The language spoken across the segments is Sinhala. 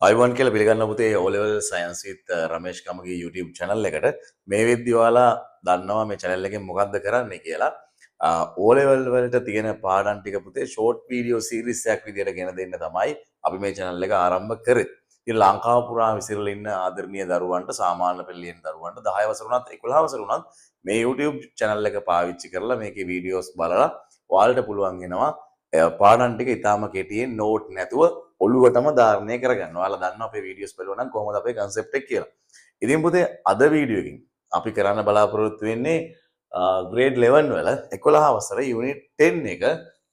ආයුබෝවන් කියලා පිළිගන්න පුතේ O Level Science with Ramesh Gamage YouTube channel එකට. මේ වෙද්දි ඔයාලා දන්නවා මේ channel එකෙන් මොකද්ද කරන්නේ කියලා. O Level වලට තියෙන පාඩම් ටික පුතේ ෂෝට් වීඩියෝ සීරීස් එකක් විදියට ගෙන දෙන්න තමයි අපි මේ channel එක ආරම්භ කරේ. ඉතින් ලංකාව පුරා විසිරලා ඉන්න ආදරණීය දරුවන්ට, සාමාන්‍ය පෙළ ලියන දරුවන්ට, 10 වසර වුණත් 11 වසර වුණත් මේ YouTube channel එක පාවිච්චි කරලා මේකේ වීඩියෝස් බලලා ඔයාලට පුළුවන් වෙනවා පාඩම් ටික ඉතාම කෙටියෙන් නෝට් නැතුව ඔළුවටම ධාරණය කරගන්න. ඔයාලා දන්නවා අපේ වීඩියෝස් බලුවා නම් කොහොමද අපේ කන්සෙප්ට් එක කියලා. ඉතින් පුතේ, අද වීඩියෝ එකකින් අපි කරන්න බලාපොරොත්තු වෙන්නේ ග්‍රේඩ් 11 වල 11 වසර යුනිට් 10 එක.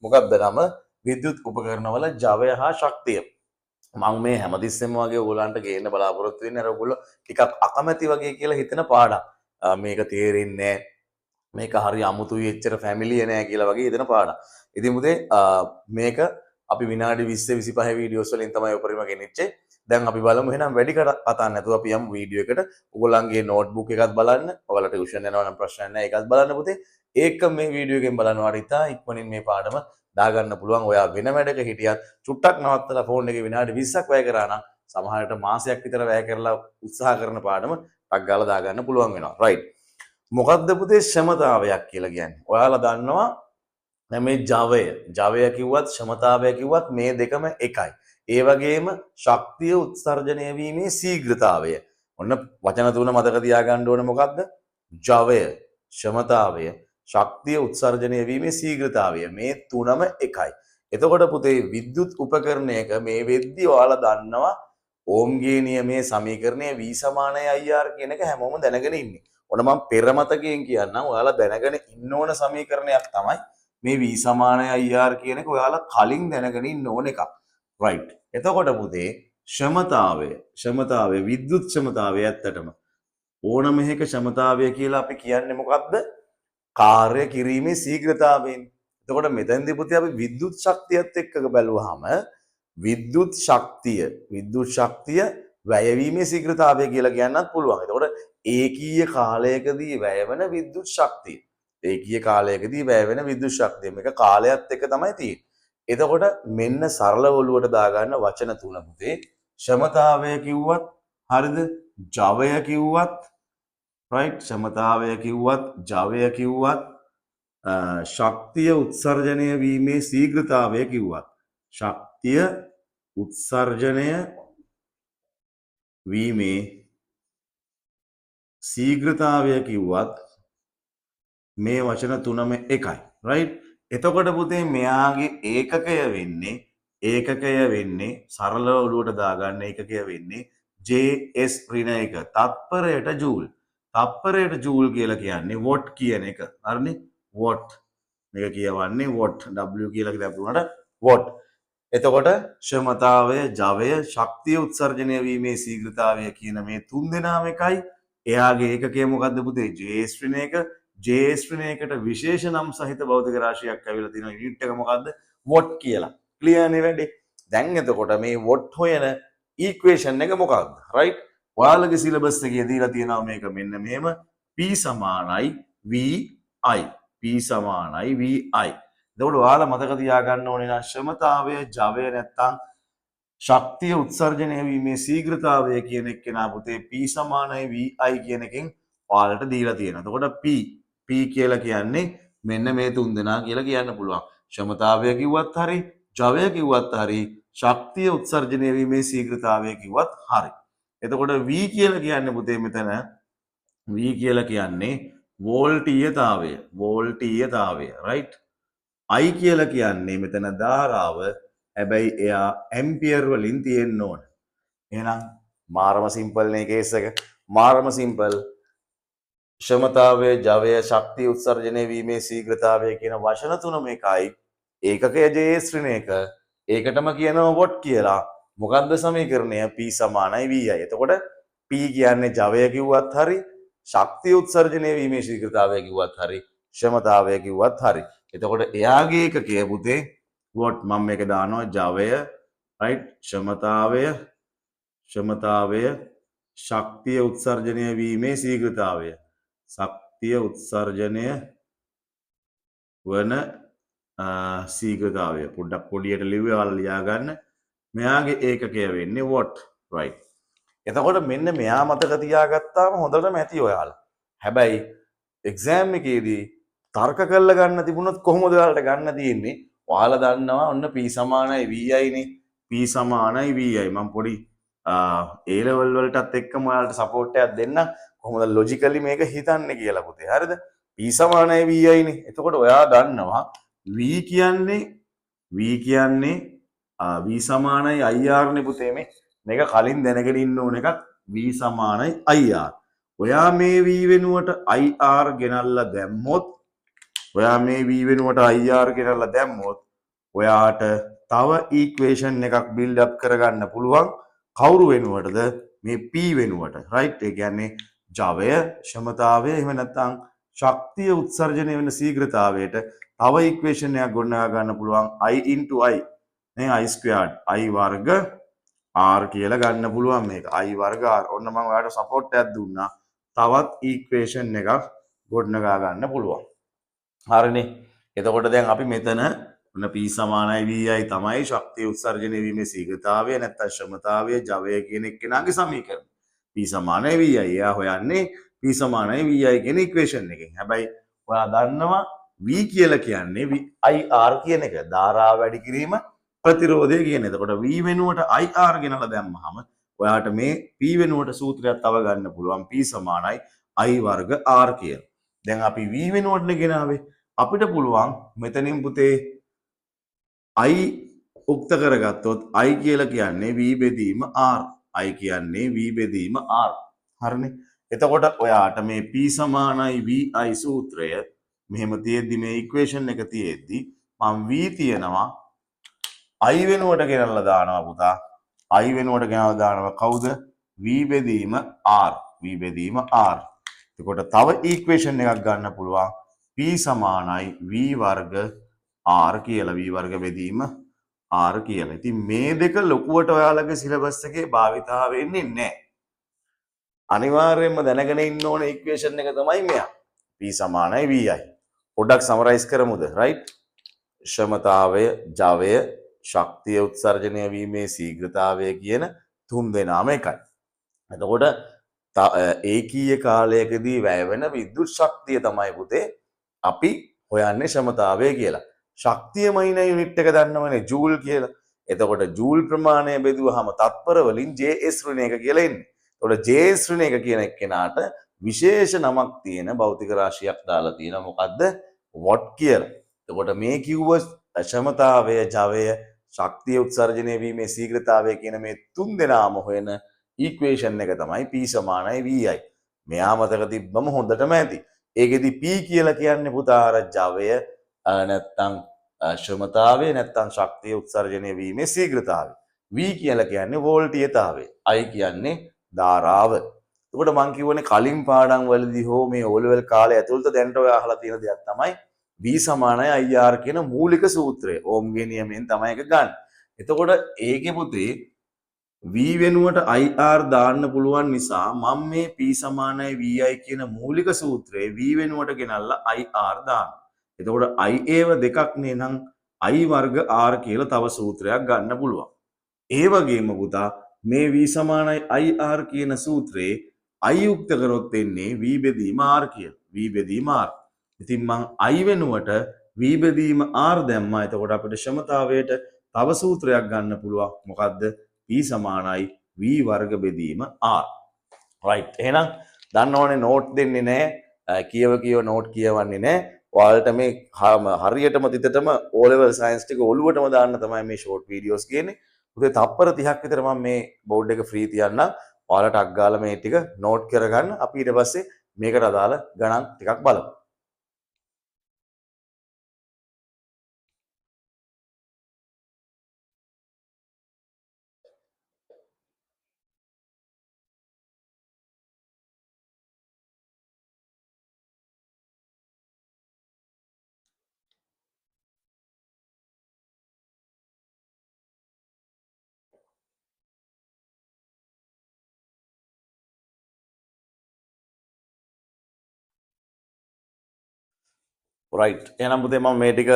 මොකක්ද නම? විද්‍යුත් උපකරණවල ජවය හා ශක්තිය. මං මේ හැමතිස්සෙම වගේ ඔයගොල්ලන්ට ගේන්න බලාපොරොත්තු වෙන්නේ අර ඔයගොල්ලෝ ටිකක් අකමැති වගේ කියලා හිතෙන පාඩම්. මේක තේරෙන්නේ නෑ. මේක හරි අමුතුයි, එච්චර ෆැමිලියර් නෑ කියලා වගේ හිතෙන පාඩම්. ඉතින් පුතේ, මේක අපි විනාඩි 20 25 වීඩියෝස් වලින් තමයි උපරිම ගෙනිච්චේ. දැන් අපි බලමු එහෙනම් වැඩි කතා නැතුව අපි යමු වීඩියෝ එකට. ඔයගොල්ලන්ගේ නෝට්බුක් එකත් බලන්න. ඔයාලා ටියුෂන් යනවා නම් ප්‍රශ්නයක් නෑ. ඒකත් බලන්න පුතේ. ඒක මේ වීඩියෝ එකෙන් බලනවාට ඉතා ඉක්මනින් මේ පාඩම දාගන්න පුළුවන්. ඔයා වෙන වැඩක හිටියත් චුට්ටක් නවත්තලා ෆෝන් එකේ විනාඩි 20ක් වැය කරා නම් සමහරවිට මාසයක් විතර වැය කරලා උත්සාහ කරන පාඩම ටක් ගාලා දාගන්න පුළුවන් වෙනවා. රයිට්. මොකද්ද පුතේ ක්ෂමතාවයක් කියලා කියන්නේ? ඔයාලා දන්නවා දැන් මේ ජවය, ජවය කිව්වත් ක්ෂමතාවය කිව්වත් මේ දෙකම එකයි. ඒ වගේම ශක්තිය උත්සර්ජනය වීමේ ශීඝ්‍රතාවය. ඔන්න වචන තුන මතක තියාගන්න ඕන. මොකද්ද? ජවය, ක්ෂමතාවය, ශක්තිය උත්සර්ජනය වීමේ ශීඝ්‍රතාවය. මේ තුනම එකයි. එතකොට පුතේ, විද්‍යුත් උපකරණයක මේ වෙද්දි ඔයාලා දන්නවා ඕම්ගේ නියමයේ සමීකරණය V සමානයි IR කියන එක හැමෝම දැනගෙන ඉන්නේ. ඔන්න මම පෙර මතකයෙන් කියන්නම්, ඔයාලා දැනගෙන ඉන්න ඕන සමීකරණයක් තමයි මේ V සමානයි IR කියන එක. ඔයාලා කලින් දැනගෙන ඉන්න ඕන එකක්. රයිට්. එතකොට පුතේ, ක්ෂමතාවය, ක්ෂමතාවය, විද්‍යුත් ක්ෂමතාවය, ඇත්තටම ඕනම එකක ක්ෂමතාවය කියලා අපි කියන්නේ මොකක්ද? කාර්ය කිරීමේ ශීඝ්‍රතාවයෙන්. එතකොට මෙතෙන්දී පුතේ, අපි විද්‍යුත් ශක්තියත් එක්ක බැලුවාම විද්‍යුත් ශක්තිය, විද්‍යුත් ශක්තිය වැයවීමේ ශීඝ්‍රතාවය කියලා කියන්නත් පුළුවන්. එතකොට ඒකීය කාලයකදී වැයවන විද්‍යුත් ශක්තිය. ඒකීය කාලයකදී වැය වෙන විද්‍යුත් ශක්තිය. මේක කාලයත් එක්ක තමයි තියෙන්නේ. එතකොට මෙන්න සරල ඔළුවට දාගන්න වචන තුන පුතේ. ක්ෂමතාවය කිව්වත් හරිද? ජවය කිව්වත් රයිට්. ක්ෂමතාවය කිව්වත්, ජවය කිව්වත්, ශක්තිය උත්සර්ජනය වීමේ ශීඝ්‍රතාවය කිව්වත්, ශක්තිය උත්සර්ජනය වීමේ ශීඝ්‍රතාවය කිව්වත් මේ වචන තුනම එකයි. රයිට්. එතකොට පුතේ, මෙයාගේ ඒකකය වෙන්නේ, ඒකකය වෙන්නේ, සරලව ඔළුවට දාගන්න, ඒකකය වෙන්නේ JS ඍණ එක, තත්පරයට ජූල්. තත්පරයට ජූල් කියලා කියන්නේ what කියන එක. හරිනේ? What. මේක කියවන්නේ what, W කියලා ලැබුණාට what. එතකොට ක්ෂමතාවය, ජවය, ශක්තිය උත්සර්ජනය වීමේ ශීඝ්‍රතාවය කියන මේ තුන් දෙනාම එකයි. එයාගේ ඒකකය මොකද්ද පුතේ? JS ඍණ එක. JS ඍණ එකට විශේෂ නම් සහිත භෞතික රාශියක් ඇවිල්ලා තියෙනවා. යුනිට් එක මොකද්ද? What කියලා. ක්ලියර් නේ වැඩේ? දැන් එතකොට මේ what හොයන ඉක්වේෂන් එක මොකක්ද? රයිට්. ඔයාලගේ සිලබස් එකේ දීලා තියෙනවා මේක මෙන්න මෙහෙම: P සමානයි VI. P සමානයි VI. එතකොට ඔයාලා මතක තියාගන්න ඕනේ නම් ක්ෂමතාවය, ජවය නැත්තම් ශක්තිය උත්සර්ජනය වීමේ ශීඝ්‍රතාවය කියන එක්කෙනා පුතේ P සමානයි VI කියන එකෙන් ඔයාලට දීලා තියෙනවා. එතකොට P, P කියලා කියන්නේ මෙන්න මේ තුන් දෙනා කියලා කියන්න පුළුවන්. ක්ෂමතාවය කිව්වත් හරි, ජවය කිව්වත් හරි, ශක්තිය උත්සර්ජනය වීමේ ශීඝ්‍රතාවය කිව්වත් හරි. එතකොට V කියලා කියන්නේ පුතේ, මෙතන V කියලා කියන්නේ වෝල්ටීයතාවය, වෝල්ටීයතාවය, රයිට්. I කියලා කියන්නේ මෙතන ධාරාව. හැබැයි එයා ඇම්පියර් වලින් තියෙන්න ඕන. එහෙනම් මාරම සිම්පල් නේ කේස් එක. මාරම සිම්පල්. ක්ෂමතාවය, ජවය, ශක්තිය උත්සර්ජනය වීමේ ශීඝ්‍රතාවය කියන වචන තුනම එකයි. ඒකකය JS ඍණ එක. ඒකටම කියනවා what කියලා. මොකද්ද සමීකරණය? P සමානයි VI. එතකොට P කියන්නේ ජවය කිව්වත් හරි, ශක්තිය උත්සර්ජනය වීමේ ශීඝ්‍රතාවය කිව්වත් හරි, ක්ෂමතාවය කිව්වත් හරි. එතකොට එයාගේ ඒකකය පුතේ what. මම මේක දානවා ජවය, රයිට්, ක්ෂමතාවය, ක්ෂමතාවය, ශක්තිය උත්සර්ජනය වීමේ ශීඝ්‍රතාවය, ශක්තිය උත්සර්ජනය වන ශීඝ්‍රතාවය. පොඩ්ඩක් පොඩියට ලිව්වේ, ඔයාලා ලියා ගන්න. මෙයාගේ ඒකකය වෙන්නේ what. රයිට්. එතකොට මෙන්න මෙයා මතක තියාගත්තාම හොඳටම ඇති ඔයාලා. හැබැයි එක්සෑම් එකේදී තර්ක කරලා ගන්න තිබුණොත් කොහොමද ඔයාලට ගන්න තියෙන්නේ? ඔයාලා දන්නවා ඔන්න P සමානයි VI නේ. P සමානයි VI. මම පොඩි A level වලටත් එක්කම ඔයාලට සපෝට් එකක් දෙන්න කොහොමද ලොජිකලි මේක හිතන්නේ කියලා පුතේ. හරිද? P සමානයි VI නේ. එතකොට ඔයා දන්නවා V කියන්නේ V සමානයි IR නේ පුතේ. මේක කලින් දැනගෙන ඉන්න ඕන එකක්. V සමානයි IR. ඔයා මේ V වෙනුවට IR ගෙනල්ලා දැම්මොත්, ඔයා මේ V වෙනුවට IR ගෙනල්ලා දැම්මොත් ඔයාට තව ඉක්වේෂන් එකක් බිල්ඩ් අප් කරගන්න පුළුවන්. කවුරු වෙනුවටද? මේ P වෙනුවට. රයිට්. ඒ කියන්නේ ජවය, ක්ෂමතාවය, එහෙම නැත්නම් ශක්තිය උත්සර්ජනය වෙන ශීඝ්‍රතාවයට තව ඉක්වේෂන් එකක් ගොඩනගා ගන්න පුළුවන්. I I නේ, I squared I වර්ග R කියලා ගන්න පුළුවන් මේක. I වර්ග R. ඔන්න මම ඔයාලට සපෝට් එකක් දුන්නා. තවත් ඉක්වේෂන් එකක් ගොඩනගා ගන්න පුළුවන්. හරිනේ. එතකොට දැන් අපි මෙතන ඔන්න P සමානයි VI තමයි ශක්තිය උත්සර්ජනය වීමේ ශීඝ්‍රතාවය නැත්නම් ක්ෂමතාවය ජවය කියන එක්කෙනාගේ සමීකරණ. P සමානයි VI. එයා හොයන්නේ P සමානයි VI කියන ඉක්වේෂන් එකෙන්. හැබැයි ඔයා දන්නවා V කියලා කියන්නේ IR කියන එක. ධාරාව වැඩි කිරීම ප්‍රතිරෝධය කියන. එතකොට V වෙනුවට IR ගෙනලා දැම්මහම ඔයාට මේ P වෙනුවට සූත්‍රයක් තව ගන්න පුළුවන්. P සමානයි I වර්ග R කියලා. දැන් අපි V වෙනුවටනේ ගෙනාවේ. අපිට පුළුවන් මෙතනින් පුතේ I උක්ත කරගත්තොත් I කියලා කියන්නේ V බෙදීම R. I කියන්නේ V බෙදීම R. හරිනේ. එතකොට ඔයාට මේ P සමානයි VI සූත්‍රය මෙහෙම තියෙද්දි, මේ ඉක්වේෂන් එක තියෙද්දි මම V තියෙනවා I වෙනුවට ගෙනල්ලා දානවා පුතා. I වෙනුවට ගෙනල්ලා දානවා කවුද? V බෙදීම R. V බෙදීම R. එතකොට තව ඉක්වේෂන් එකක් ගන්න පුළුවන්. P සමානයි V වර්ග R කියලා. V වර්ග බෙදීම R කියලා. ඉතින් මේ දෙක ලොකුවට ඔයාලගේ සිලබස් එකේ භාවිතා වෙන්නේ නැහැ. අනිවාර්යයෙන්ම දැනගෙන ඉන්න ඕන ඉක්වේෂන් එක තමයි මෙයා. P සමානයි VI. පොඩ්ඩක් සමරයිස් කරමුද? රයිට්. ක්ෂමතාවය, ජවය, ශක්තිය උත්සර්ජනය වීමේ ශීඝ්‍රතාවය කියන තුන් දෙනාම එකයි. එතකොට ඒකීය කාලයකදී වැය වෙන විද්‍යුත් ශක්තිය තමයි පුතේ අපි හොයන්නේ ක්ෂමතාවය කියලා. ශක්තිය මයින යුනිට් එක දන්නවනේ ජූල් කියලා. එතකොට ජූල් ප්‍රමාණය බෙදුවහම තත්පර වලින් JS ඍණ එක කියලා එන්නේ. එතකොට JS ඍණ එක කියන එක්කෙනාට විශේෂ නමක් තියෙන භෞතික රාශියක් දාලා තියෙනවා. මොකද්ද? What කියලා. එතකොට මේ කිව්ව ක්ෂමතාවය, ජවය, ශක්තිය උත්සර්ජනය වීමේ ශීඝ්‍රතාවය කියන මේ තුන් දෙනාම හොයන ඉක්වේෂන් එක තමයි P සමානයි VI. මෙයා මතක තිබ්බම හොඳටම ඇති. ඒකෙදි P කියලා කියන්නේ පුතා අර ජවය නැත්තම් ක්ෂමතාවය නැත්තම් ශක්තිය උත්සර්ජනය වීමේ ශීඝ්‍රතාවය. V කියලා කියන්නේ වෝල්ටීයතාවය. I කියන්නේ ධාරාව. එතකොට මං කියවනේ කලින් පාඩම් වලදී හෝ මේ O level කාලය ඇතුළත දැනට ඔය අහලා තියෙන දෙයක් තමයි V සමානයි IR කියන මූලික සූත්‍රය. ඕම්ගේ නියමයෙන් තමයි ඒක ගන්න. එතකොට ඒකේ පුතේ V වෙනුවට IR දාන්න පුළුවන් නිසා මම මේ P සමානයි VI කියන මූලික සූත්‍රයේ V වෙනුවට ගෙනල්ලා IR දාන්න. එතකොට I ඒව දෙකක් නේ නම් I වර්ග R කියලා තව සූත්‍රයක් ගන්න පුළුවන්. ඒ වගේම පුතා මේ V සමානයි IR කියන සූත්‍රයේ I යුක්ත කරොත් එන්නේ V බෙදීම R කියලා. V බෙදීම R. ඉතින් මං I වෙනුවට V බෙදීම R දැම්මා. එතකොට අපිට ක්ෂමතාවයට තව සූත්‍රයක් ගන්න පුළුවන්. මොකද්ද? P සමානයි V වර්ග බෙදීම R. රයිට්. එහෙනම් දන්නවනේ නෝට් දෙන්නේ නැහැ. කියව කියව නෝට් කියවන්නේ නැහැ. ඔයාලට මේ හරියටම තිතටම O level science ටික ඔළුවටම දාන්න තමයි මේ ෂෝට් වීඩියෝස් කියන්නේ. උදේ තප්පර 30ක් විතර මම මේ බෝඩ් එක ෆ්‍රී තියන්නම්. ඔයාලට අක් ගාලා මේ ටික නෝට් කරගන්න. අපි ඊට පස්සේ මේකට අදාළ ගණන් ටිකක් බලමු. රයිට්, එහෙනම් පුතේ මම මේ ටික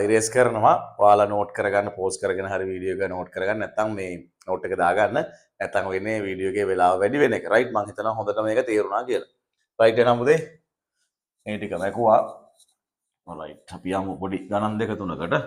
ඉරේස් කරනවා. ඔයාලා නෝට් කරගන්න, පෝස් කරගෙන හරි වීඩියෝ එක නෝට් කරගන්න, නැත්නම් මේ නෝට් එක දාගන්න. නැත්නම් ඔයනේ වීඩියෝ එකේ වෙලාව වැඩි වෙන එක. රයිට්, මං හිතනවා හොඳට මේක තේරුණා කියලා. රයිට්, එහෙනම් පුතේ මේ ටික මැකුවා. රයිට්, අපි යමු පොඩි ගණන් දෙක තුනකට.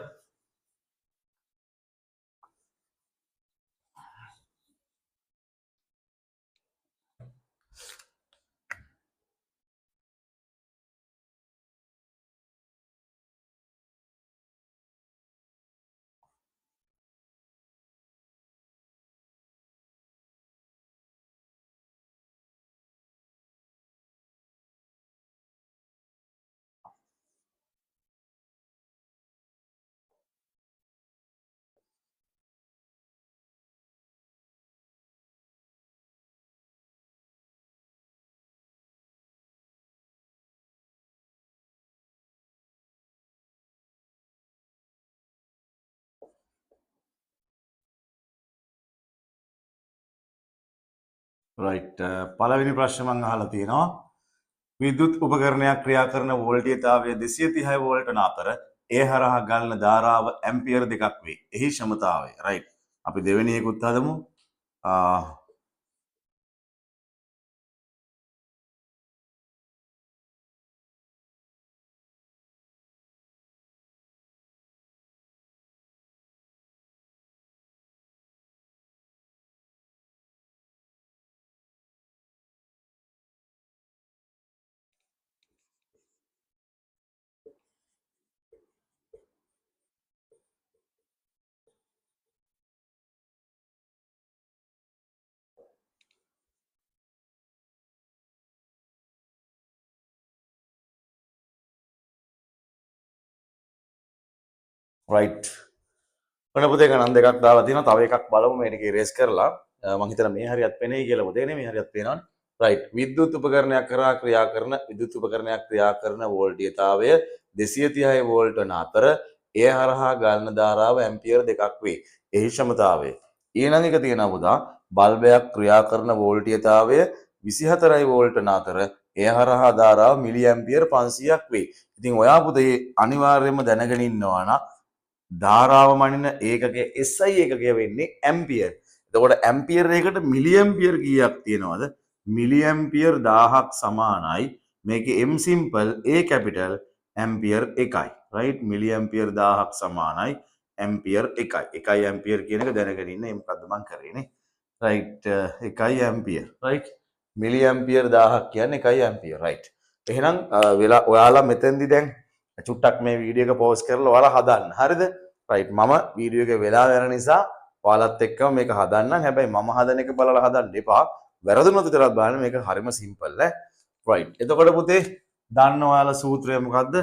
රයිට්, පළවෙනි ප්‍රශ්නේ මං අහලා තියෙනවා. විද්‍යුත් උපකරණයක් ක්‍රියා කරන වෝල්ටීයතාවය 230 වෝල්ට් වන අතර ඒ හරහා ගලන ධාරාව ඇම්පියර් 2ක් වේ. එහි ක්ෂමතාවය. රයිට්, අපි දෙවෙනි එකකුත් හදමු. රයිට්, ඔන්න පුතේ ගණන් දෙකක් දාලා තියෙනවා. තව එකක් බලමු මේ ටික ඉරේස් කරලා. මං හිතනවා මේ හරියත් පෙනෙයි කියලා පුතේ නේ. මේ හරියත් පේනවනේ. රයිට්, විද්‍යුත් උපකරණයක් කරා ක්‍රියා කරන විද්‍යුත් උපකරණයක් ක්‍රියා කරන වෝල්ටීයතාවය 230 වෝල්ට් වන අතර එය හරහා ගලන ධාරාව ඇම්පියර් 2ක් වේ. එහි ක්ෂමතාවය. ඊළඟ එක තියෙනවා පුතා, බල්බයක් ක්‍රියා කරන වෝල්ටීයතාවය 24 වෝල්ට් වන අතර එය හරහා ධාරාව මිලි ඇම්පියර් 500ක් වේ. ඉතින් ඔයා පුතේ අනිවාර්යයෙන්ම දැනගෙන ඉන්නවා නම් ධාරාව මනින ඒකකය SI ඒකකය වෙන්නේ ඇම්පියර්. එතකොට ඇම්පියර් එකට මිලි ඇම්පියර් කීයක් තියෙනවද? මිලි ඇම්පියර් 1000ක් සමානයි මේකේ M simple A capital ampere 1යි. Right, මිලි ඇම්පියර් 1000ක් සමානයි ඇම්පියර් 1යි. 1 ඇම්පියර් කියන එක දැනගෙන ඉන්න. ඒ මොකද්ද මං කරේ නේ? Right, 1 ampere. රයිට්, මිලි ඇම්පියර් 1000ක් කියන්නේ 1 ඇම්පියර්. රයිට්, එහෙනම් වෙලා ඔයාලා මෙතෙන්දි දැන් චුට්ටක් මේ වීඩියෝ එක පෝස් කරලා ඔයාලා හදන්න. හරිද? රයිට්, මම වීඩියෝ එක වෙලා යන නිසා ඔයාලත් එක්කම මේක හදන්නම්. හැබැයි මම හදන එක බලලා හදන්න එපා. වැරදුනොත් විතරක් බලන්න. මේක හරිම සිම්පල් ඈ. රයිට්, එතකොට පුතේ දන්න ඔයාලා සූත්‍රය මොකද්ද?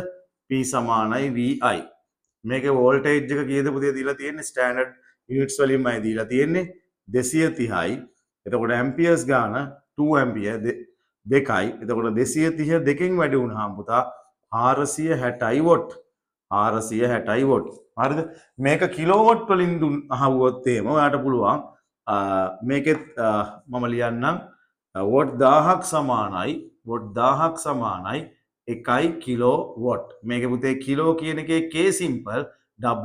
P සමානයි VI. මේකේ වෝල්ටේජ් එක කීයද පුතේ දීලා තියෙන්නේ? ස්ටෑන්ඩඩ් යුනිට්ස් වලින්මයි දීලා තියෙන්නේ. 230යි. එතකොට ඇම්පියර්ස් ගාන 2 ඇම්පියර් 2යි. එතකොට 230 දෙකෙන් වැඩි වුණාම පුතා 460යි what. 460යි what. හරිද? මේක කිලෝවොට් වලින් අහුවොත් එහෙම ඔයාට පුළුවන් මේකෙත් මම ලියන්නම් what 1000ක් සමානයි what 1000ක් සමානයි 1 කිලෝවොට්. මේකේ පුතේ කිලෝ කියන එකේ K simple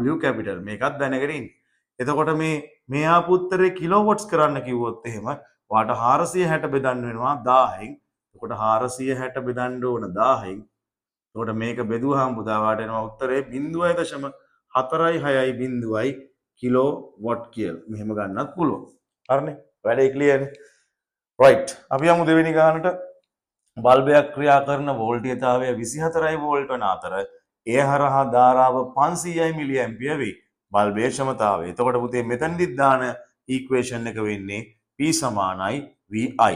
W capital. මේකත් දැනගෙන ඉන්න. එතකොට මේ ආපු උත්තරේ කිලෝවොට්ස් කරන්න කිව්වොත් එහෙම ඔයාට 460 බෙදන්න වෙනවා 1000න්. එතකොට 460 බෙදන්න ඕන 1000න්. එතකොට මේක බෙදුවාම පුතා ඔයාට එනවා උත්තරේ බිංදුවයි දශම හතරයි හයයි බිංදුවයි කිලෝවොට් කියලා. මෙහෙම ගන්නත් පුළුවන්. හරිනේ? වැඩේ ක්ලියර්නේ? රයිට්. අපි යමු දෙවෙනි ගානට. බල්බයක් ක්‍රියා කරන වෝල්ටීයතාවය 24 වෝල්ට් වන අතර එය හරහා ධාරාව 500යි මිලි ඇම්පියර් වේ. බල්බයේ ක්ෂමතාවය. එතකොට පුතේ මෙතනදිත් දාන ඉක්වේෂන් එක වෙන්නේ P සමානයි VI.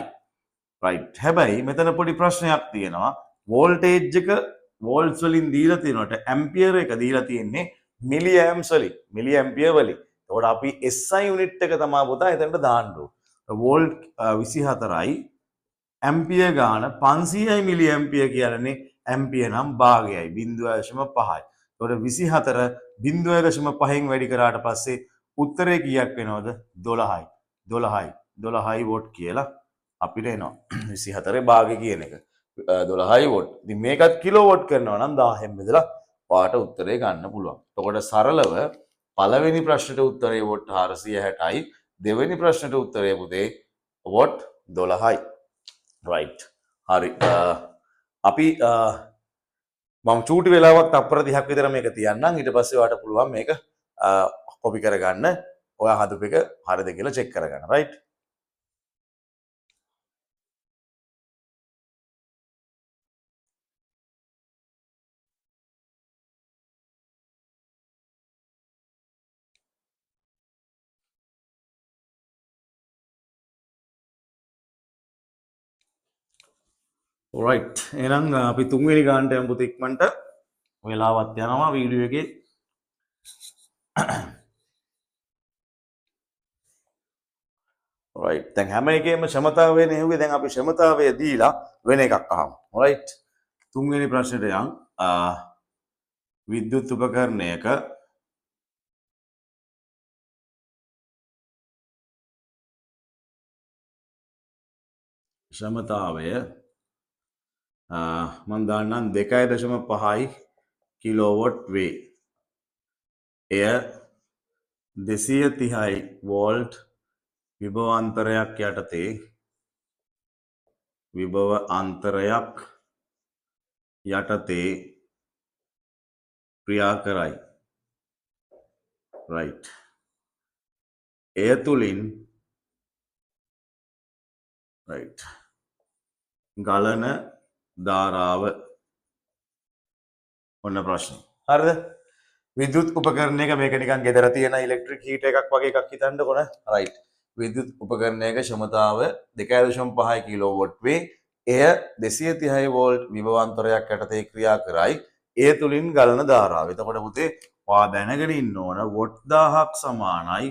Right. හැබැයි මෙතන පොඩි ප්‍රශ්නයක් තියෙනවා. වෝල්ටේජ් එක වෝල්ට්ස් වලින් දීලා තියෙනකොට ඇම්පියර් එක දීලා තියෙන්නේ මිලි ඇම්ප්ස් වලින්, මිලි ඇම්පියර් වලින්. එතකොට අපි SI unit එක තමා පුතා එතනට දාන්න ඕන. වෝල්ට් 24යි ඇම්පියර් ගාන 500යි මිලි ඇම්පියර් කියන්නේ ඇම්පියර් නම් භාගයයි බිංදුව දශම පහයි. එතකොට 24 බිංදුව දශම පහෙන් වැඩි කරාට පස්සේ උත්තරේ කීයක් වෙනවද? 12යි. 12යි. 12යි වෝට් කියලා අපිට එනවා. 24 භාගය කියන එක. 12යි what. ඉතින් මේකත් කිලෝවොට් කරනවා නම් 1000න් බෙදලා ඔයාට උත්තරේ ගන්න පුළුවන්. එතකොට සරලව පළවෙනි ප්‍රශ්නෙට උත්තරේ what 460යි, දෙවෙනි ප්‍රශ්නෙට උත්තරේ පුතේ what 12යි. රයිට්. හරි. අපි මම චූටි වෙලාවක් තප්පර 30ක් විතර මේක තියන්නම්. ඊට පස්සේ ඔයාට පුළුවන් මේක කොපි කරගන්න. ඔයා හදපු එක හරිද කියලා චෙක් කරගන්න. රයිට්. රයිට්. එහෙනම් අපි තුන්වෙනි ගානට යමු පුතේ ඉක්මනට. වෙලාවත් යනවා වීඩියෝ එකේ. රයිට්. දැන් හැම එකේම ක්ෂමතාවය නෙවෙයි. දැන් අපි ක්ෂමතාවය දීලා වෙන එකක් අහමු. රයිට්. තුන්වෙනි ප්‍රශ්නෙට යන්. විද්‍යුත් උපකරණයක ක්ෂමතාවය මං දාන්නම් 2.5 කිලෝවොට් වේ. එය 230 වෝල්ට් විභව අන්තරයක් යටතේ විභව අන්තරයක් යටතේ ක්‍රියා කරයි. රයිට්. එය තුලින් රයිට් ගලන ධාරාව. ඔන්න ප්‍රශ්නේ. හරිද? විද්‍යුත් උපකරණයක මේක නිකන් ගෙදර තියෙන ඉලෙක්ට්‍රික් හීටර් එකක් වගේ එකක් හිතන්නකො නේ. රයිට්. විද්‍යුත් උපකරණයක ක්ෂමතාව 2.5 කිලෝවොට් වේ. එය 230 වෝල්ට් විභව අන්තරයක් යටතේ ක්‍රියා කරයි. එය තුලින් ගලන ධාරාව. එතකොට පුතේ ඔයා දැනගෙන ඉන්න ඕන what 1000ක් සමානයි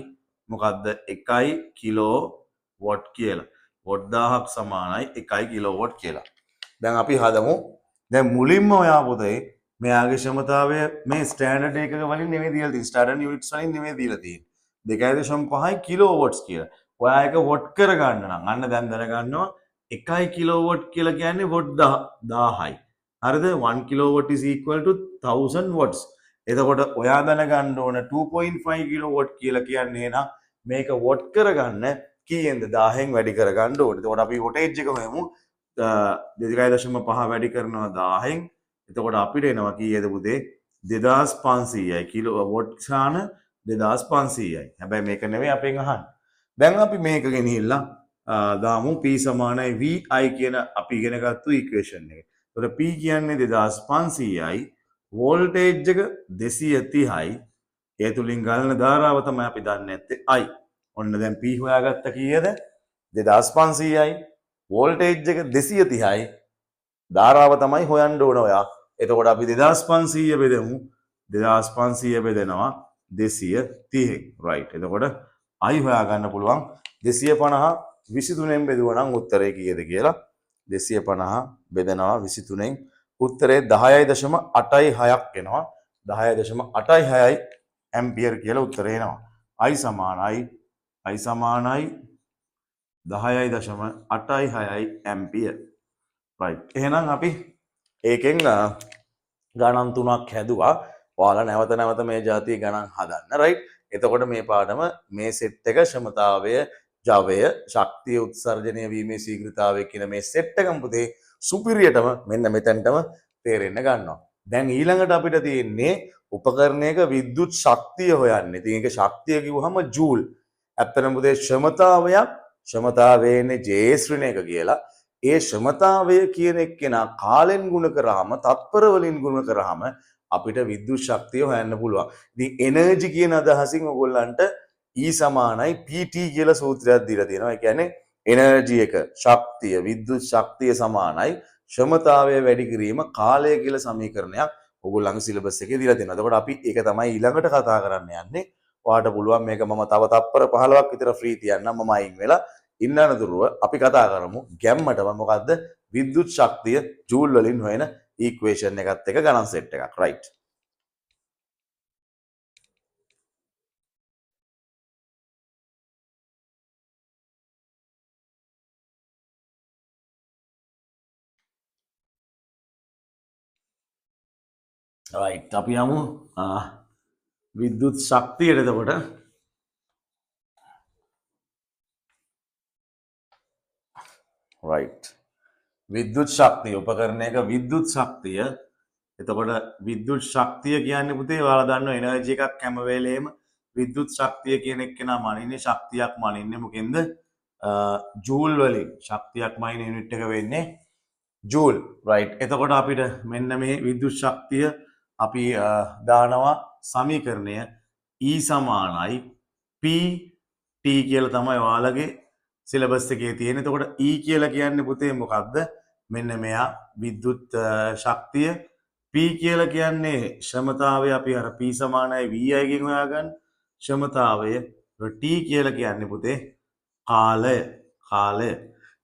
මොකද්ද 1 කිලෝවොට් කියලා. What 1000ක් සමානයි 1 කිලෝවොට් කියලා. දැන් අපි හදමු. දැන් මුලින්ම ඔයා පුතේ මෙයාගේ ක්ෂමතාවය මේ ස්ටෑන්ඩඩ් ඒකක වලින් නෙමෙයි දීලා තියෙන්නේ. ස්ටෑන්ඩඩ් යුනිට්ස් වලින් නෙමෙයි දීලා තියෙන්නේ. 2.5 කිලෝවොට්ස් කියලා. ඔයා ඒක what කරගන්න නම් අන්න දැන් දැනගන්නවා 1 කිලෝවොට් කියලා කියන්නේ what 1000යි. හරිද? 1 kilowatt is equal to 1000 watts. එතකොට ඔයා දැනගන්න ඕන 2.5 කිලෝවොට් කියලා කියන්නේ එහෙනම් මේක what කරගන්න කීයෙන්ද 1000න් වැඩි කරගන්න ඕනේ. එතකොට අපි වොටේජ් එක හොයමු. 2.5 වැඩි කරනවා 1000න්. එතකොට අපිට එනවා කීයද පුතේ? 2500යි. කිලෝ what ගාන 2500යි. හැබැයි මේක නෙමෙයි අපෙන් අහන්නේ. දැන් අපි මේක ගෙනහිල්ලා දාමු P සමානයි VI කියන අපි ඉගෙන ගත්තු ඉක්වේෂන් එක. එතකොට P කියන්නේ 2500යි, වෝල්ටේජ් එක 230යි. ඒ තුලින් ගලන ධාරාව තමයි අපි දන්නේ නැත්තේ I. ඔන්න දැන් P හොයාගත්ත කීයද? 2500යි. වෝල්ටේජ් එක 230යි. ධාරාව තමයි හොයන්න ඕන ඔයා. එතකොට අපි 2500 බෙදමු. 2500 බෙදෙනවා 230න්. රයිට්. එතකොට I හොයාගන්න පුළුවන් 250 23න් බෙදුවා නම් උත්තරේ කීයද කියලා. 250 බෙදෙනවා 23න් උත්තරේ 10.86ක් එනවා. 10.86යි ඇම්පියර් කියලා උත්තරේ එනවා. I සමානයි 10.86යි ඇම්පියර්. රයිට්. එහෙනම් අපි ඒකෙන් ගණන් තුනක් හැදුවා. ඔයාලා නැවත නැවත මේ જાතිය ගණන් හදන්න. රයිට්. එතකොට මේ පාඩම මේ සෙට් එක ක්ෂමතාවය, ජවය, ශක්තිය උත්සර්ජනය වීමේ ශීඝ්‍රතාවය කියන මේ සෙට් එකම පුතේ සුපිරියටම මෙන්න මෙතනටම තේරෙන්න ගන්නවා. දැන් ඊළඟට අපිට තියෙන්නේ උපකරණයක විද්‍යුත් ශක්තිය හොයන්න. ඉතින් ඒක ශක්තිය කිව්වහම ජූල්. ඇත්තටම පුතේ ක්ෂමතාවය එන්නේ J ශ්‍රේණි එක කියලා. ඒ ක්ෂමතාවය කියන එක්කෙනා කාලෙන් ගුණ කරාම, තත්පර වලින් ගුණ කරාම අපිට විද්‍යුත් ශක්තිය හොයන්න පුළුවන්. ඉතින් එනර්ජි කියන අදහසින් ඔයගොල්ලන්ට E සමානයි PT කියලා සූත්‍රයක් දීලා තියෙනවා. ඒ කියන්නේ එනර්ජි එක, ශක්තිය, විද්‍යුත් ශක්තිය සමානයි ක්ෂමතාවය වැඩි කිරීම කාලය කියලා සමීකරණයක් ඔයගොල්ලන්ගේ සිලබස් එකේ දීලා තියෙනවා. එතකොට අපි ඒක තමයි ඊළඟට කතා කරන්න යන්නේ. ඔයාට පුළුවන් මේක මම තව තප්පර 15ක් විතර ෆ්‍රී තියන්නම්. මම අයින් වෙලා ඉන්න අනතුරුව අපි කතා කරමු ගැම්මටම මොකද්ද විද්‍යුත් ශක්තිය ජූල් වලින් හොයන ඉක්වේෂන් එකත් එක්ක ගණන් සෙට් එකක්. රයිට්. රයිට්, අපි යමු විද්‍යුත් ශක්තියට. එතකොට රයිට්, විද්‍යුත් ශක්තිය උපකරණයක විද්‍යුත් ශක්තිය. එතකොට විද්‍යුත් ශක්තිය කියන්නේ පුතේ ඔයාලා දන්නවා එනර්ජි එකක් හැම වෙලේම විද්‍යුත් ශක්තිය කියන එක්කෙනා මනින්නේ ශක්තියක් මනින්නේ මොකෙන්ද? ජූල් වලින්. ශක්තියක් මනින යුනිට් එක වෙන්නේ ජූල්. රයිට්, එතකොට අපිට මෙන්න මේ විද්‍යුත් ශක්තිය අපි දානවා සමීකරණය E සමානයි PT කියලා තමයි ඔයාලගේ සිලබස් එකේ තියෙන්නේ. එතකොට E කියලා කියන්නේ පුතේ මොකද්ද? මෙන්න මෙයා විද්‍යුත් ශක්තිය. P කියලා කියන්නේ ක්ෂමතාවය, අපි අර P සමානයි VI ගෙන් හොයාගන්න ක්ෂමතාවය. T කියලා කියන්නේ පුතේ කාලය, කාලය.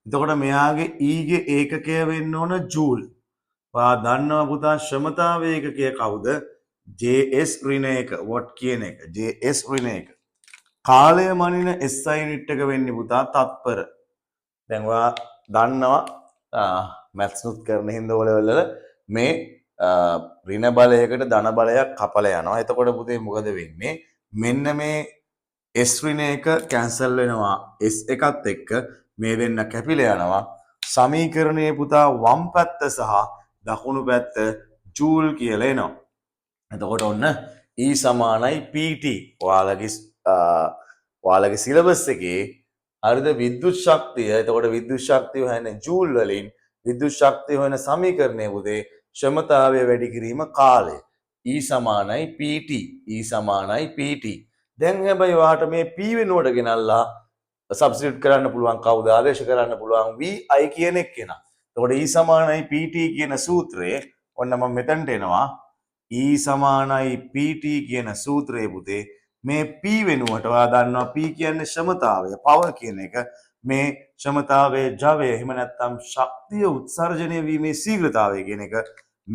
එතකොට මෙයාගේ E ගේ ඒකකය වෙන්න ඕන ජූල්. ඔයා දන්නවා පුතා ක්ෂමතාවයේ ඒකකය කවුද? JS ඍණ 1 what කියන එක. JS ඍණ 1. කාලය මනින SI unit එක වෙන්නේ පුතා තත්පර. දැන් ඔයා දන්නවා මැත්ස් උත් කරන හින්දා ඔය ලෙවල් වල මේ ඍණ බලයකට ධන බලයක් කපලා යනවා. එතකොට පුතේ මොකද වෙන්නේ? මෙන්න මේ S ඍණ 1 කැන්සල් වෙනවා S එකත් එක්ක, මේ දෙන්න කැපිලා යනවා. සමීකරණයේ පුතා වම් පැත්ත සහ දකුණු පැත්ත ජූල් කියලා එනවා. එතකොට ඔන්න E සමානයි PT. ඔයාලගේ සිලබස් එකේ හරිද විද්‍යුත් ශක්තිය. එතකොට විද්‍යුත් ශක්තිය හොයන්නේ ජූල් වලින්. විද්‍යුත් ශක්තිය හොයන සමීකරණය පුතේ ක්ෂමතාවය වැඩි කිරීම කාලය. E සමානයි PT. E සමානයි PT. දැන් හැබැයි ඔයාට මේ P වෙනුවට ගෙනල්ලා සබ්ස්ටිටියුට් කරන්න පුළුවන් කවුද? ආදේශ කරන්න පුළුවන් VI කියන එක්කෙනා. එතකොට E සමානයි PT කියන සූත්‍රයේ ඔන්න මම මෙතනට එනවා. E සමානයි PT කියන සූත්‍රයේ පුතේ මේ P වෙනුවට ඔයා දන්නවා P කියන්නේ ක්ෂමතාවය, පවර් කියන එක. මේ ක්ෂමතාවයේ ජවය එහෙම නැත්නම් ශක්තිය උත්සර්ජනය වීමේ ශීඝ්‍රතාවය කියන එක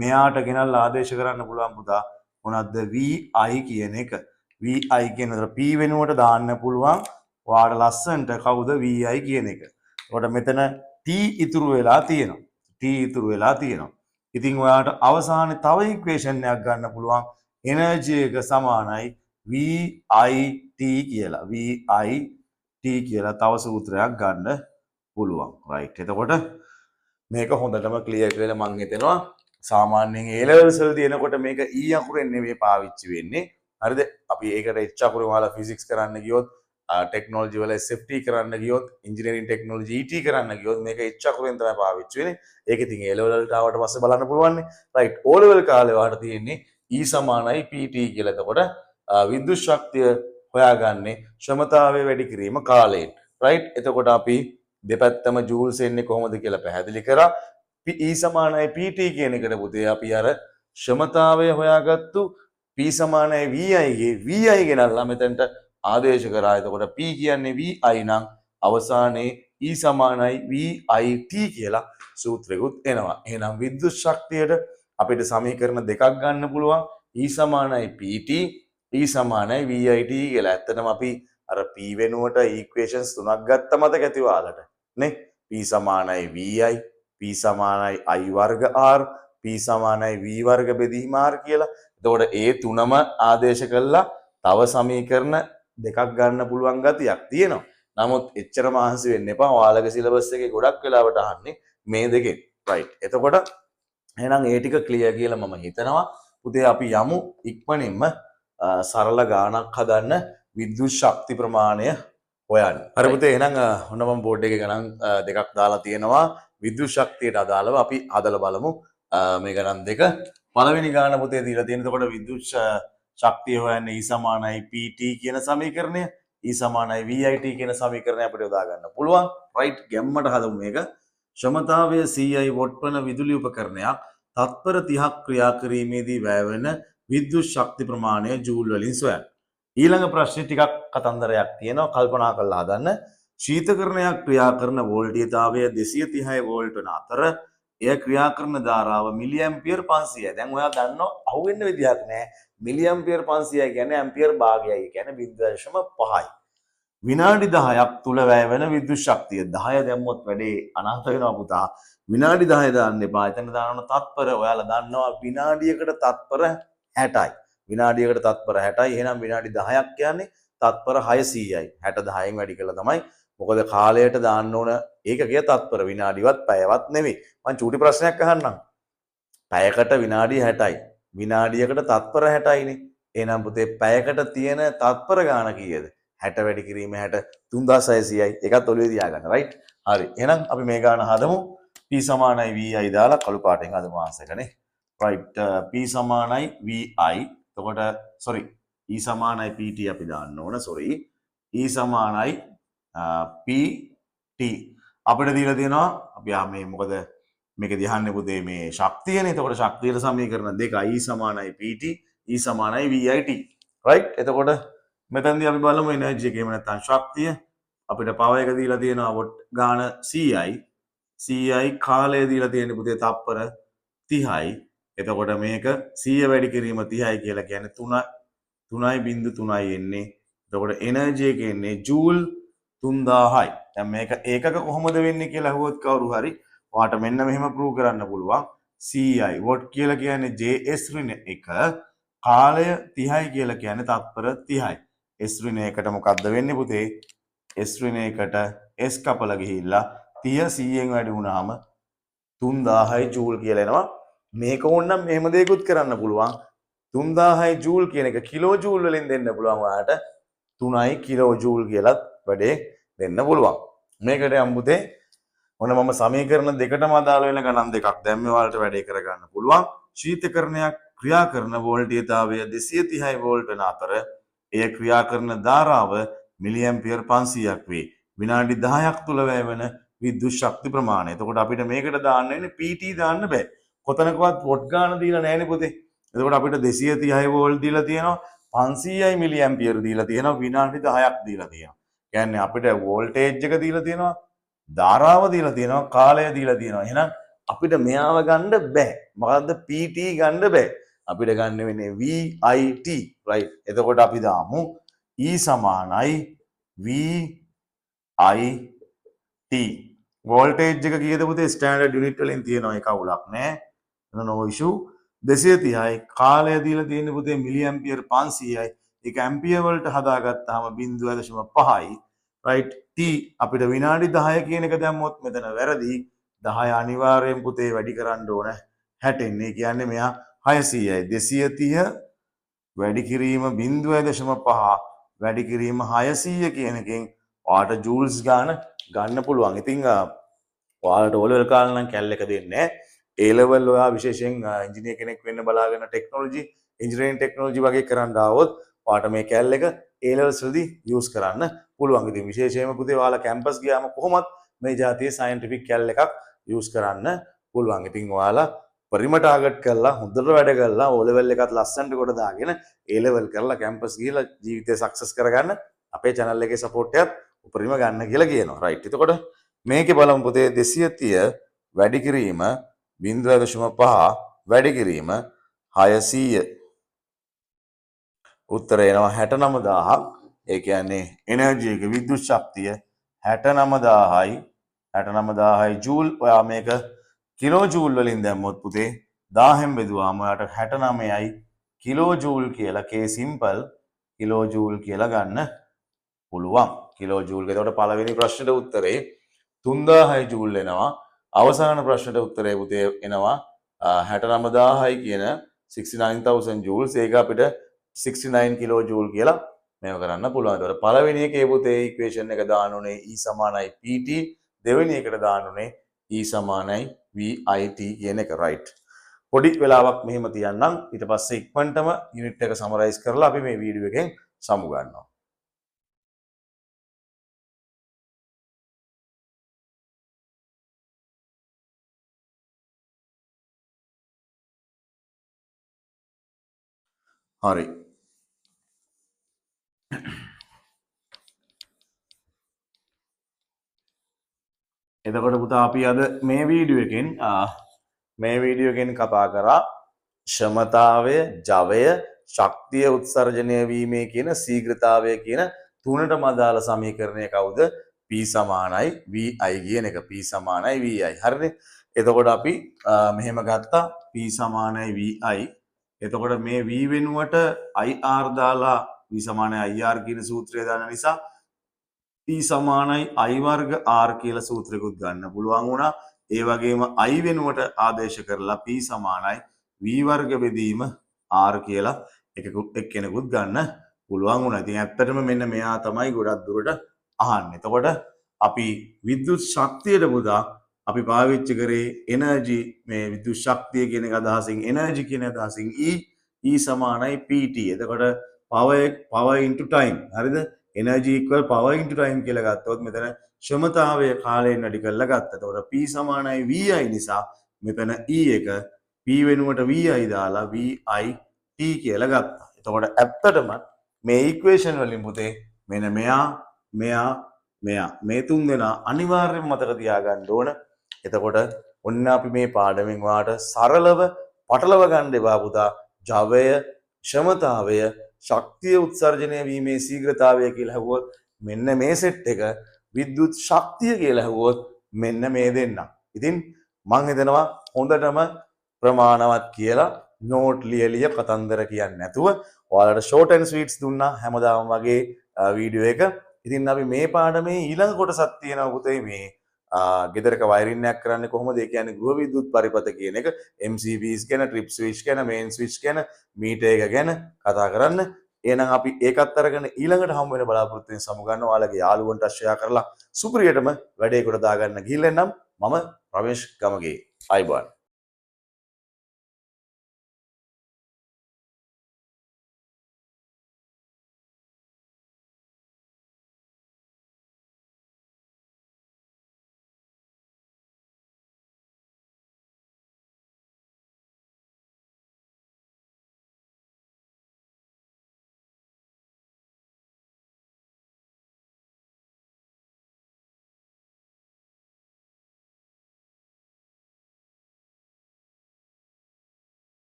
මෙයාට ගෙනල්ලා ආදේශ කරන්න පුළුවන් පුතා. මොනවද? VI කියන එක. VI කියන එක P වෙනුවට දාන්න පුළුවන් ඔයාට ලස්සනට කවුද? VI කියන එක. එතකොට මෙතන T ඉතුරු වෙලා තියෙනවා. T ඉතුරු වෙලා තියෙනවා. ඉතින් ඔයාට අවසානයේ තව ඉක්වේෂන් එකක් ගන්න පුළුවන්. එනර්ජි එක සමානයි VIT කියලා. VIT කියලා තව සූත්‍රයක් ගන්න පුළුවන්. රයිට්. එතකොට මේක හොඳටම ක්ලියර් කියලා මං හිතනවා. සාමාන්‍යයෙන් A levels වල තියෙනකොට මේක E අකුරෙන් නෙමෙයි පාවිච්චි වෙන්නේ. හරිද? අපි ඒකට H අකුරෙන් ඔයාලා ෆිසික්ස් කරන්න ගියොත්, ටෙක්නොලොජි වල SFT කරන්න ගියොත්, ඉංජිනේරින් ටෙක්නොලොජි ET කරන්න ගියොත් මේක H අකුරෙන් තමයි පාවිච්චි වෙන්නේ. ඒක ඉතින් A level වලට ආවට පස්සේ බලන්න පුළුවන් නේ. රයිට්. O level කාලේ ඔයාලට තියෙන්නේ E සමානයි PT කියලා. එතකොට විද්‍යුත් ශක්තිය හොයාගන්නේ ක්ෂමතාවය වැඩි කිරීම කාලයෙන්. රයිට්. එතකොට අපි දෙපැත්තම ජූල්ස් එන්නේ කොහොමද කියලා පැහැදිලි කරා. E සමානයි PT කියන එකට පුතේ අපි අර ක්ෂමතාවය හොයාගත්තු P සමානයි VI ගේ VI ගෙනල්ලා මෙතනට ආදේශ කරා. එතකොට P කියන්නේ VI නම් අවසානයේ E සමානයි VIT කියලා සූත්‍රයකුත් එනවා. එහෙනම් විද්‍යුත් ශක්තියට අපිට සමීකරණ දෙකක් ගන්න පුළුවන්. E සමානයි PT, E සමානයි VIT කියලා. ඇත්තටම අපි අර P වෙනුවට ඉක්වේෂන්ස් තුනක් ගත්ත මතක ඇති ඔයාලට නේ. P සමානයි VI, P සමානයි I වර්ග R, P සමානයි V වර්ග බෙදීම R කියලා. එතකොට ඒ තුනම ආදේශ කළා තව සමීකරණ දෙකක් ගන්න පුළුවන් ගතියක් තියෙනවා. නමුත් එච්චර මහන්සි වෙන්න එපා. ඔයාලගේ සිලබස් එකේ ගොඩක් වෙලාවට අහන්නේ මේ දෙකෙන්. රයිට්. එතකොට එහෙනම් ඒ ටික ක්ලියර් කියලා මම හිතනවා. පුතේ අපි යමු ඉක්මනින්ම සරල ගාණක් හදන්න විද්‍යුත් ශක්ති ප්‍රමාණය හොයන්න. හරි පුතේ, එහෙනම් ඔන්න මම බෝඩ් එකේ ගණන් දෙකක් දාලා තියෙනවා. විද්‍යුත් ශක්තියට අදාළව අපි හදලා බලමු මේ ගණන් දෙක. පළවෙනි ගාණ පුතේ දීලා තියෙන. එතකොට විද්‍යුත් ශක්තිය හොයන්න E සමානයි PT කියන සමීකරණය, E සමානයි VIT කියන සමීකරණය අපිට යොදා ගන්න පුළුවන්. රයිට්, ගැම්මට හදමු මේක. ක්ෂමතාවය 100යි what වන විදුලි උපකරණයක් තත්පර 30ක් ක්‍රියා කිරීමේදී වැය වන විද්‍යුත් ශක්ති ප්‍රමාණය ජූල් වලින් සොයන්න. ඊළඟ ප්‍රශ්නේ ටිකක් කතන්දරයක් තියෙනවා, කල්පනා කරලා හදන්න. ශීතකරණයක් ක්‍රියා කරන වෝල්ටීයතාවය 230 වෝල්ට් වන අතර එය ක්‍රියා කරන ධාරාව මිලි ඇම්පියර් 500යි. දැන් ඔයා දන්නවා අහුවෙන්න විදිහක් නෑ. මිලි ඇම්පියර් 500යි කියන්නේ ඇම්පියර් භාගයයි. ඒ කියන්නේ 0.5යි. විනාඩි 10ක් තුල වැය වෙන විද්‍යුත් ශක්තිය 10 දැම්මොත් වැඩේ අනාථ වෙනවා පුතා. විනාඩි 10 දාන්න එපා. එතන දාන්න ඕන තත්පර. ඔයාලා දන්නවා විනාඩියකට තත්පර 60යි. විනාඩියකට තත්පර 60යි. එහෙනම් විනාඩි 10ක් කියන්නේ තත්පර 600යි. 60 10න් වැඩි කළා තමයි. මොකද කාලයට දාන්න ඕන ඒකකය තත්පර, විනාඩිවත් පැයවත් නෙවෙයි. මං චූටි ප්‍රශ්නයක් අහන්නම්. පැයකට විනාඩි 60යි. විනාඩියකට තත්පර 60යිනේ. එහෙනම් පුතේ පැයකට තියෙන තත්පර ගාන කීයද? 60 වැඩි කිරීම 60 3600යි. ඒකත් ඔළුවේ තියාගන්න. රයිට්? හරි. එහෙනම් අපි මේ ගාන හදමු. P සමානයි VI දාලා කළු පාටෙන් හදමු ආන්සර් එකනේ. රයිට්. P සමානයි VI. එතකොට සෝරි E සමානයි PT අපි දාන්න ඕන. සෝරි E සමානයි PT අපිට දීලා තියෙනවා. අපි මේ මොකද මේක දිහන්නේ පුතේ මේ ශක්තියනේ. එතකොට ශක්තියට සමීකරණ දෙකයි. E සමානයි PT, E සමානයි VIT. Right? එතකොට මෙතනදී අපි බලමු එනර්ජි එක එහෙම නැත්නම් ශක්තිය. අපිට පවර් එක දීලා තියෙනවා what ගාන 100යි. 100යි කාලය දීලා තියෙන්නේ පුතේ තප්පර 30යි. එතකොට මේක 100 වැඩි කිරීම 30යි කියලා කියන්නේ තුනයි බිංදු තුනයි එන්නේ. එතකොට එනර්ජි එක එන්නේ ජූල් 3000යි. දැන් මේක ඒකක කොහොමද වෙන්නේ කියලා අහුවොත් කවුරු හරි ඔයාට මෙන්න මෙහෙම ප්‍රූව් කරන්න පුළුවන්. 100යි what කියලා කියන්නේ JS ඍණ 1, කාලය 30යි කියලා කියන්නේ තත්පර 30යි. S ඍණ එකට මොකද්ද වෙන්නේ පුතේ? S ඍණ එකට S කපලා ගිහිල්ලා 30 100න් වැඩි වුණාම 3000යි ජූල් කියලා එනවා. මේක ඕනනම් මෙහෙම දෙයක්ත් කරන්න පුළුවන්. 3000යි ජූල් කියන එක කිලෝ ජූල් වලින් දෙන්න පුළුවන් ඔයාලට. 3යි කිලෝ ජූල් කියලත් වැඩේ දෙන්න පුළුවන්. මේකට යම් පුතේ ඔන්න මම සමීකරණ දෙකටම අදාළ වෙන ගණන් දෙකක් දැන් මේ ඔයාලට වැඩේ කරගන්න පුළුවන්. ශීතකරණයක් ක්‍රියා කරන වෝල්ටීයතාවය 230 වෝල්ට් වන අතර එය ක්‍රියා කරන ධාරාව මිලි ඇම්පියර් 500ක් වේ. විනාඩි 10ක් තුල වැය වන විද්‍යුත් ශක්ති ප්‍රමාණය. එතකොට අපිට මේකට දාන්න වෙන්නේ PT දාන්න බෑ. කොතනකවත් what ගාන දීලා නෑනේ පුතේ. එතකොට අපිට 230 වෝල්ට් දීලා තියෙනවා, 500යි මිලි ඇම්පියර් දීලා තියෙනවා, විනාඩි 10ක් දීලා තියෙනවා. කියන්නේ අපිට වෝල්ටේජ් එක දීලා තියෙනවා, ධාරාව දීලා තියෙනවා, කාලය දීලා තියෙනවා. එහෙනම් අපිට මෙයාව ගන්න බෑ. මොකද්ද PT ගන්න බෑ. අපිට ගන්න වෙන්නේ VIT. Right. එතකොට අපි දාමු E සමානයි VIT. Voltage එක කීයද පුතේ? ස්ටෑන්ඩඩ් යුනිට් වලින් තියෙනවා, ඒක අවුලක් නෑ. එතන නෝ ඉෂුව. 230යි කාලය දීලා තියෙන්නේ පුතේ මිලි ඇම්පියර් 500යි. ඒක ඇම්පියර් වලට හදාගත්තාම 0.5යි. රයිට්. T අපිට විනාඩි 10 කියන එක දැම්මොත් මෙතන වැරදි. 10 අනිවාර්යෙන් පුතේ වැඩි කරන්න ඕන 60න්. ඒ කියන්නේ මෙයා 600යි. 230 වැඩි කිරීම 0.5 වැඩි කිරීම 600 කියන එකෙන් ඔයාට ජූල්ස් ගාන ගන්න පුළුවන්. ඉතින්, ඔයාලට O level කාලේ නම් කැල් එක දෙන්නේ නෑ. A level ඔයා විශේෂයෙන්, ඉංජිනේර කෙනෙක් වෙන්න බලාගෙන ටෙක්නොලොජි, ඉංජිනේරින් ටෙක්නොලොජි වගේ කරන්න ආවොත් ඔයාට මේ කැල් එක A levels වලදී යූස් කරන්න පුළුවන්. ඉතින් විශේෂයෙන්ම පුතේ ඔයාලා කැම්පස් ගියාම කොහොමත් මේ ජාතියේ සයන්ටිෆික් කැල් එකක් යූස් කරන්න පුළුවන්. ඉතින් ඔයාලා පරිම ටාගට් කරලා හොඳට වැඩ කරලා O level එකත් ලස්සනට කොට දාගෙන A level කරලා කැම්පස් ගිහලා ජීවිතය සක්සස් කරගන්න අපේ channel එකේ සපෝට් එකත් උපරිම ගන්න කියලා කියනවා. රයිට්. එතකොට මේකේ බලමු පුතේ 230 වැඩි කිරීම 0.5 වැඩි කිරීම 600. උත්තරය එනවා 69000ක්. ඒ කියන්නේ එනර්ජි එක විද්‍යුත් ශක්තිය 69000යි ජූල්. ඔයා මේක කිලෝ ජූල් වලින් දැම්මොත් පුතේ 1000න් බෙදුවාම ඔයාට 69යි කිලෝ ජූල් කියලා කේ සිම්පල් කිලෝ ජූල් කියලා ගන්න පුළුවන්. Kilo joule. එතකොට පළවෙනි ප්‍රශ්නෙට උත්තරේ 3000යි ජූල් එනවා. අවසාන ප්‍රශ්නෙට උත්තරේ පුතේ එනවා, 69000යි කියන 69000 ජූල්ස්. ඒක අපිට 69 කිලෝ ජූල් කියලා මේව කරන්න පුළුවන්. එතකොට පළවෙනි එකේ පුතේ ඉක්වේෂන් එක දාන්න ඕනේ E සමානයි PT, දෙවෙනි එකට දාන්න ඕනේ E සමානයි VIT කියන එක. රයිට්. පොඩි වෙලාවක් මෙහෙම තියන්නම්. ඊට පස්සේ ඉක්මනටම යුනිට් එක සමරයිස් කරලා අපි මේ වීඩියෝ එකෙන් සමු ගන්නවා. හරි. එතකොට පුතා අපි අද මේ වීඩියෝ එකෙන් කතා කරා ක්ෂමතාවය, ජවය, ශක්තිය උත්සර්ජනය වීමේ කියන ශීඝ්‍රතාවය කියන තුනටම අදාළ සමීකරණය කවුද? P සමානයි VI කියන එක. P සමානයි VI. හරිනේ? එතකොට අපි මෙහෙම ගත්තා, P සමානයි VI. එතකොට මේ V වෙනුවට IR දාලා V සමානයි IR කියන සූත්‍රය දාන නිසා P සමානයි I වර්ග R කියලා සූත්‍රයකුත් ගන්න පුළුවන් වුණා. ඒ වගේම I වෙනුවට ආදේශ කරලා P සමානයි V වර්ග බෙදීම R කියලා එක්කෙනෙකුත් ගන්න පුළුවන් වුණා. ඉතින් ඇත්තටම මෙන්න මෙයා තමයි ගොඩක් දුරට අහන්නේ. එතකොට අපි විද්‍යුත් ශක්තියට පුතා අපි පාවිච්චි කරේ එනර්ජි, මේ විද්‍යුත් ශක්තිය කියන එක අදහසින්, එනර්ජි කියන අදහසින් E, E සමානයි PT. එතකොට power power into time. හරිද? Energy equal power into time කියලා ගත්තොත් මෙතන ක්ෂමතාවය කාලයෙන් වැඩි කරලා ගත්තා. එතකොට P සමානයි VI නිසා මෙතන E එක P වෙනුවට VI දාලා VI T කියලා ගත්තා. එතකොට ඇත්තටම මේ ඉක්වේෂන් වලින් පුතේ මෙන්න මෙයා, මෙයා, මෙයා, මේ තුන් දෙනා අනිවාර්යෙන්ම මතක තියාගන්න ඕන. එතකොට ඔන්න අපි මේ පාඩමෙන් ඔයාට සරලව පටලව ගන්න එපා පුතා. ජවය, ක්ෂමතාවය, ශක්තිය උත්සර්ජනය වීමේ ශීඝ්‍රතාවය කියලා ඇහුවොත් මෙන්න මේ සෙට් එක, විද්‍යුත් ශක්තිය කියලා ඇහුවොත් මෙන්න මේ දෙන්න. ඉතින් මං හිතනවා හොඳටම ප්‍රමාණවත් කියලා. නෝට් ලිය ලිය කතන්දර කියන්නේ නැතුව ඔයාලට ෂෝට් ඇන්ඩ් ස්වීට්ස් දුන්නා හැමදාම වගේ වීඩියෝ එක. ඉතින් අපි මේ පාඩමේ ඊළඟ කොටසක් තියෙනවා පුතේ, මේ ගෙදරක වයරින් එකක් කරන්නේ කොහොමද? ඒ කියන්නේ ගෘහ විද්‍යුත් පරිපථ කියන එක, MCBs ගැන, ට්‍රිප් ස්විච් ගැන, මේන් ස්විච් ගැන, මීටර් එක ගැන කතා කරන්න. එහෙනම් අපි ඒකත් අරගෙන ඊළඟට හමු වෙන බලාපොරොත්තු වෙන සමුගන්න. ඔයාලගේ යාළුවන්ට ෂෙයා කරලා සුපිරියටම වැඩේ කොට දාගන්න. ගිහිල්ලා එන්නම්. මම රමේෂ් ගමගේ. ආයුබෝවන්.